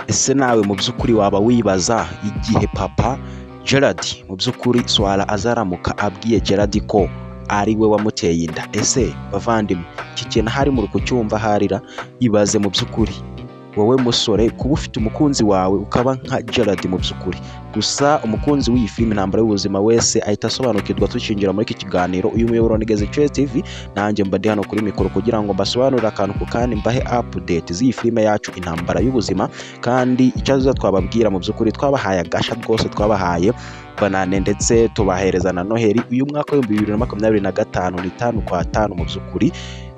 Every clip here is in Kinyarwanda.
Ese nawe mu by'ukuri waba wibaza igihe papa Gerard mu by'ukuri Swara azaramuka abwiye Gerard ko ari we wamuteye inda? Ese bavandimwe, iki kintu ahari muri kucyumva harira? Ibaze mu by'ukuri wowe musore kuba ufite umukunzi wawe ukaba nka Gerard mu by'ukuri. Gusa umukunzi w'iyi filime Intambara y'Ubuzima wese ahita asobanukirwa. Tukinjira muri iki kiganiro, uyu muyoboro ni Geze Choice TV, nanjye mba ndi hano kuri mikoro kugira ngo mbasobanurire akantu ku kandi, mbahe update z'iyi filime yacu Intambara y'Ubuzima. Kandi icyo twababwira mu by'ukuri, twabahaye agasha rwose, twabahaye banane ndetse tubahereza na Noheli. Uyu mwaka w'2025 ni 5 kwa 5 mu by'ukuri,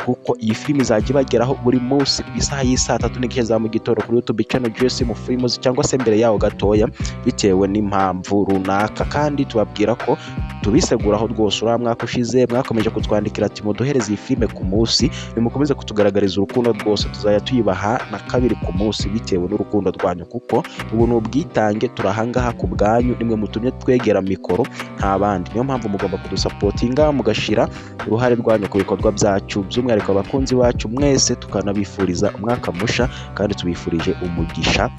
kuko iyi filime izajya ibageraho buri munsi ku isaha y'isaa 3:30 za mu gitondo kuri YouTube channel GSM Films, cyangwa se mbere yaho gatoya bitewe n'impamvu runaka. Kandi tubabwira ko tubiseguraho rwose, uriya mwaka ushize mwakomeje kutwandikira ati muduhereze iyi filime ku munsi. Nimukomeze kutugaragariza urukundo rwose, tuzajya tuyibaha na kabiri ku munsi bitewe n'urukundo rwanyu, kuko ubu ni ubwitange, turahangaha ku bwanyu, nimwe mutumye twegera mikoro, nta bandi. Niyo mpamvu mugomba kudusupportinga, mugashyira uruhare rwanyu ku bikorwa byacu, by'umwihariko abakunzi bacu mwese, tukanabifuriza umwaka musha kandi tubifurije umugisha.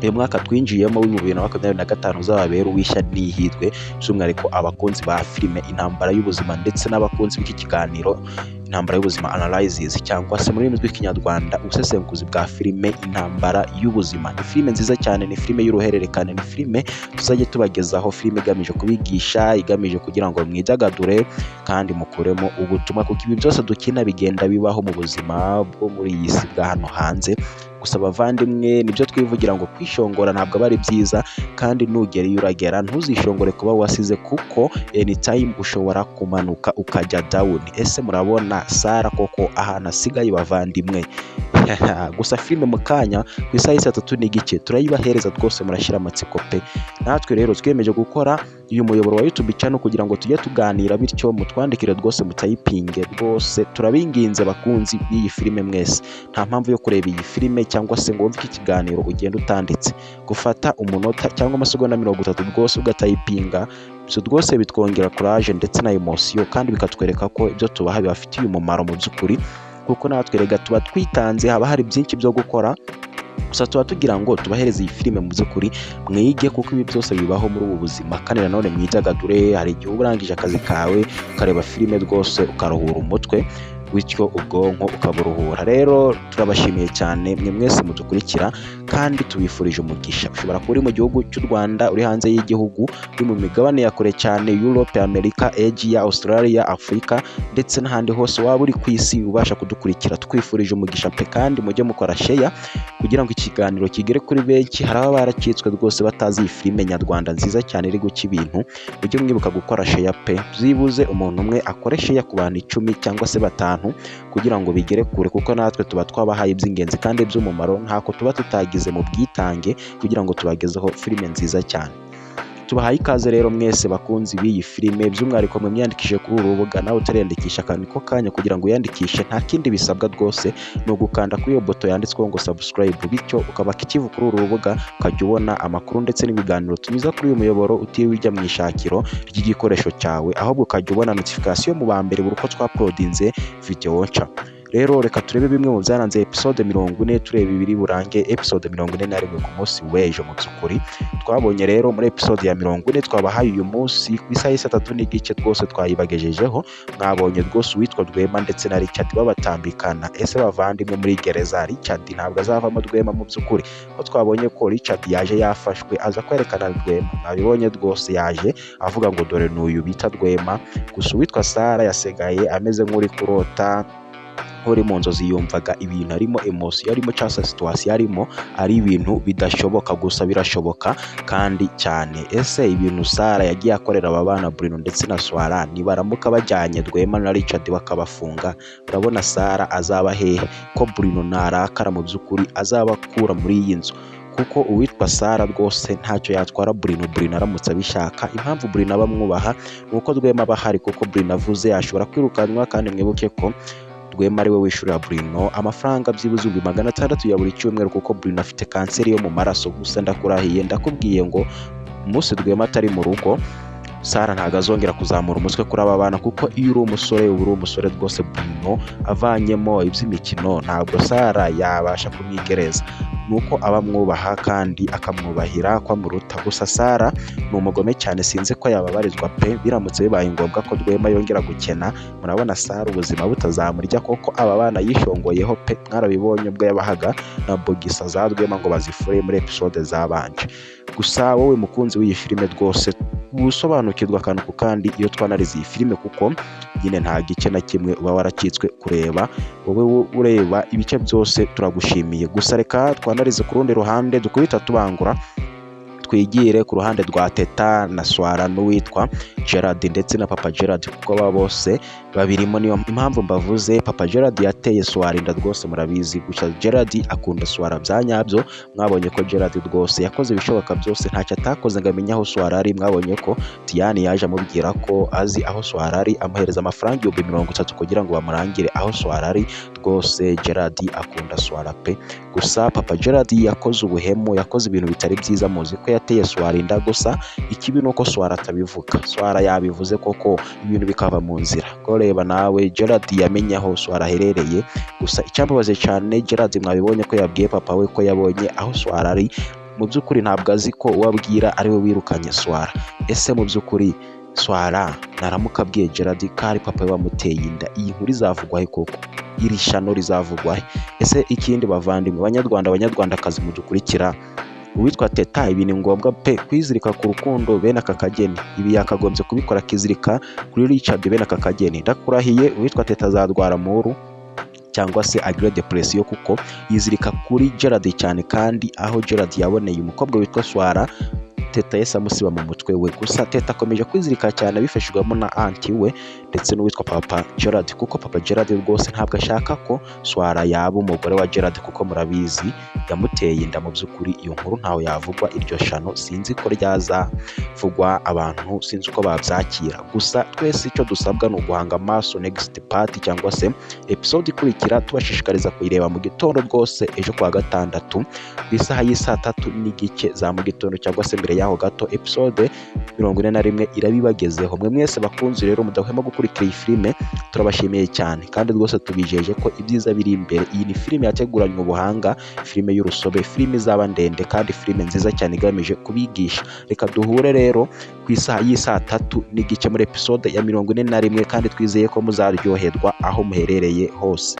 Uyu mwaka twinjiyemo w'2025 uzababera uw'ishya n'ihirwe, by'umwihariko abakunzi ba filime Intambara y'Ubuzima ndetse n'abakunzi b'iki kiganiro Intambara y'Ubuzima Analysis, cyangwa se mu rurimi rw'Ikinyarwanda ubusesenguzi bwa filime Intambara y'Ubuzima. Ni filime nziza cyane, ni filime y'uruhererekane, ni filime tuzajya tubagezaho, filime igamije kubigisha, igamije kugira ngo mwidagadure kandi mukuremo ubutumwa, kuko ibi byose dukina bigenda bibaho mu buzima bwo muri iyi si bwa hano hanze. Gusa abavandimwe, nibyo twivugira ngo kwishongora ntabwo aba ari byiza, kandi nugera iyo uragera ntuzishongore kuba wasize, kuko anytime ushobora kumanuka ukajya down. Ese murabona Sara koko ahantu asigaye, bavandimwe? Gusa filime mu kanya ku isaha y'i 3:30 turayibahereza rwose, murashyira amatsiko pe. Natwe rero twiyemeje gukora uyu muyoboro wa YouTube channel kugira ngo tujye tuganira, bityo mutwandikire rwose, mutayipinge rwose, turabinginze bakunzi b'iyi filime mwese. Nta mpamvu yo kureba iyi filime cyangwa se ngo wumve iki kiganiro ugenda utanditse. Gufata umunota cyangwa amasegonda 30 rwose ugatayipinga, ibyo rwose bitwongera courage ndetse na emotion, kandi bikatwereka ko ibyo tubaha bibafitiye umumaro mu by'ukuri, kuko natwe rega tuba twitanze, haba hari byinshi byo gukora, gusa tuba tugira ngo tubahereze iyi filime mu by'ukuri mwige, kuko ibi byose bibaho muri ubu buzima. Kandi nanone mwidagadure, hari igihe uba urangije akazi kawe ukareba filime rwose ukaruhura umutwe, bityo ubwonko ukaburuhura. Rero turabashimiye cyane mwe mwese mudukurikira kandi tubifurije umugisha. Ushobora kuba uri mu gihugu cy'u Rwanda, uri hanze y'igihugu, uri mu migabane ya kure cyane, Europe, Amerika, Asia, Australia, Afurika ndetse n'ahandi hose waba uri ku isi ubasha kudukurikira, twifurije umugisha pe. Kandi mujye mukora share kugira ngo ikiganiro kigere kuri benshi. Hari ababa baracitswe rwose batazi iyi filime nyarwanda nziza cyane iri guca ibintu. Mujye mwibuka gukora share pe, byibuze umuntu umwe akore share ku bantu 10 cyangwa se 5 kugira ngo bigere kure, kuko natwe tuba twabahaye iby'ingenzi kandi by'umumaro, ntako tuba tutagize mu bwitange kugira ngo tubagezeho filime nziza cyane. Tubahaye ikaze rero mwese bakunzi b'iyi filime, by'umwihariko mwe mwiyandikishije kuri uru rubuga. Nawe utariyandikisha, akantu ko kanya kugira ngo wiyandikishe, nta kindi bisabwa rwose, ni ugukanda kuri iyo buto yanditsweho ngo subscribe, bityo ukaba active kuri uru rubuga, ukajya ubona amakuru ndetse n'ibiganiro tunyuza kuri uyu muyoboro utiriwe ujya mu ishakiro ry'igikoresho cyawe, ahubwo ukajya ubona notification mu ba mbere buri uko twauploadinze video nshya. Rero reka turebe bimwe mu byaranze episode 40, tureba ibiri burange episode 41 ku munsi w'ejo. Mu by'ukuri twabonye rero muri episode ya 40 twabahaye uyu munsi ku isaha y'i 3:30 rwose twayibagejejeho, mwabonye rwose uwitwa Rwema ndetse na Richard babatambikana. Ese bavandimwe, muri gereza Richard ntabwo azavamo Rwema? Mu by'ukuri ko twabonye ko Richard yaje yafashwe, aza kwerekana Rwema, mwabibonye rwose, yaje avuga ngo dore n'uyu bita Rwema. Gusa uwitwa Sara yasigaye ameze nk'uri kurota, uri mu nzozi, yumvaga ibintu arimo, emotion arimo cyangwa se situation arimo ari ibintu bidashoboka, gusa birashoboka kandi cyane. Ese ibintu Sara yagiye akorera aba bana Bruno ndetse na Swara, nibaramuka bajyanye Rwema na Richard bakabafunga, urabona Sara azaba hehe, ko Bruno narakara mu by'ukuri azabakura muri iyi nzu? Kuko uwitwa Sara rwose ntacyo yatwara Bruno, Bruno aramutse abishaka. Impamvu Bruno aba amwubaha ni uko Rwema aba ahari, kuko Bruno avuze ashobora kwirukanwa. Kandi mwibuke ko Rwema ari we wishyurira Bruno amafaranga byibuze 600,000 ya buri cyumweru, kuko Bruno afite kanseri yo mu maraso. Gusa ndakurahiye, ndakubwiye ngo umunsi Rwema atari mu rugo, Sara ntabwo azongera kuzamura umutwe kuri aba bana, kuko iyo uri umusore uba uri umusore rwose. Bruno avanyemo iby'imikino, ntabwo Sara yabasha kumwigereza. Nuko aba amwubaha kandi akamwubahira ko amuruta. Gusa Sara ni umugome cyane, sinzi ko yababarizwa pe. Biramutse bibaye ngombwa ko Rwema yongera gukena, murabona Sara ubuzima butazamurya koko. Aba bana yishongoyeho pe, mwarabibonye ubwo yabahaga na bogisa za Rwema ngo bazifure muri episode zabanje. Gusa wowe mukunzi w'iyi filime rwose usobanukirwa akantu ku kandi iyo twanarize iyi filime, kuko nyine nta gice na kimwe uba waracitswe kureba, wowe ureba ibice byose turagushimiye. Gusa reka twanarize ku rundi ruhande, dukubita tubangura twigire ku ruhande rwa Teta na Swara n'uwitwa Gerard ndetse na Papa Gerard, kuko aba bose babirimo. Niyo impamvu mbavuze Papa Gerard yateye Swara inda rwose murabizi. Gusa Gerard akunda Swara bya nyabyo, mwabonye ko Gerard rwose yakoze ibishoboka byose, ntacyo atakoze ngo amenye aho Swara ari. Mwabonye ko Diane yaje amubwira ko azi aho Swara ari, amuhereza amafaranga 30,000 kugira ngo bamurangire aho Swara ari. Rwose Gerard akunda Swara pe. Gusa Papa Gerard yakoze ubuhemu, yakoze ibintu bitari byiza, muzi ko yateye Swara inda. Gusa ikibi nuko Swara atabivuga, Swara yabivuze koko ibintu bikava mu nzira. Ko reba nawe Gerard yamenye aho Swara aherereye. Gusa icyambabaje cyane, Gerard mwabibonye ko yabwiye papa we ko yabonye aho Swara ari. Mu by'ukuri ntabwo azi ko uwo abwira ari we wirukanye Swara. Ese mu by'ukuri Swara naramuka abwiye Gerard ko ari papa we wamuteye inda, iyi nkuru izavugwahe koko? Iri shano rizavugwahe? Ese ikindi bavandimwe, banyarwanda, banyarwandakazi mudukurikira, uwitwa Teta ibi ni ngombwa pe kwizirika ku rukundo bene aka kageni. Ibi yakagombye kubikora akizirika kuri Richard bene aka kageni. Ndakurahiye uwitwa Teta azarwara muru cyangwa se agire depression, kuko yizirika kuri Gerard cyane, kandi aho Gerard yaboneye umukobwa witwa Swara, Teta yahise amusiba mu mutwe we. Gusa Teta akomeje kwizirika cyane abifashijwemo na anti we ndetse n'uwitwa Papa Gerard, kuko Papa Gerard rwose ntabwo ashaka ko Swara yaba umugore wa Gerard, kuko murabizi yamuteye inda. Mu by'ukuri iyo nkuru ntawe yavugwa, iryo shano sinzi ko ryazavugwa, abantu sinzi uko babyakira. Gusa twese icyo dusabwa ni uguhanga amaso next part cyangwa se episode ikurikira, tubashishikariza kuyireba mu gitondo rwose ejo kuwa gatandatu ku isaha y'isaa 3:30 za mu gitondo cyangwa se mbere yaho gato. Episode 41 irabibagezeho. Mwe mwese bakunzi rero mudahwema gukurikira iyi filime, turabashimiye cyane kandi rwose tubijeje ko ibyiza biri imbere. Iyi ni filime yateguranywe ubuhanga, filime y'urusobe, filime izaba ndende kandi filime nziza cyane igamije kubigisha. Reka duhure rero ku isaha y'isaa 3:30 muri episode ya 41, kandi twizeye ko muzaryoherwa aho muherereye hose.